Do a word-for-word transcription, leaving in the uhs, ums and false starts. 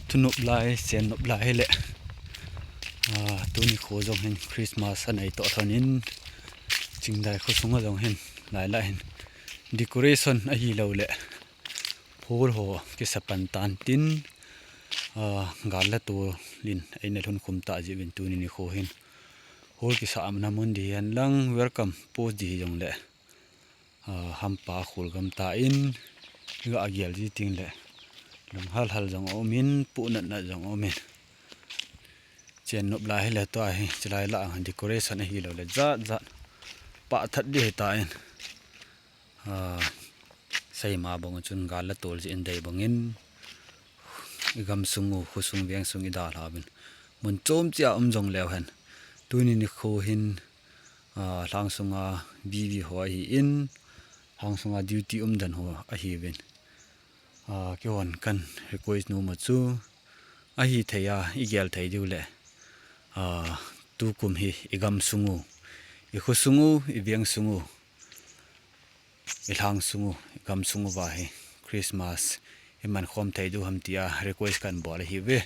Thunop lai, chennop lai hile. Ah, tuni kho jong hin Christmas anei toh lhon in, Chingdai kho sunga jong hin, lai lai hin decoration ahilou le hall ho kisa pan tan tin, ah, gal le tol in eina lhun khum ta jeh uvin tuni nikho hin hall kisa amna mun di hen lang welcome post di hi jong le, ah, hampa khul gam ta in, ga agel ji ting le, lung hal hal jong a um in, pu nat nat jong a um in. Chennop lai hile tua hi, chilai la decoration ahilou le, jat jat. Pa that di hi ta in. Ah, seima bang chun gal le tol ji in dei bang in. I gam sung u, kho sung veng sung i dalha uvin. Mun chom chia um jong leu hen. Tuni nikho hin, ah, lhang sunga V V ho ahi in, lhang sunga duty um dan ho ahi uvin. Ah, kihon kan request nom u chu, ahi thei a, i gel thei diu le, ah, tukum hi i gam sung u, i kho sung u, i veng sung u, i lhang sung u, i gam sung uva hi Christmas i man khom thei diu ham tia request kan bol ahi uve.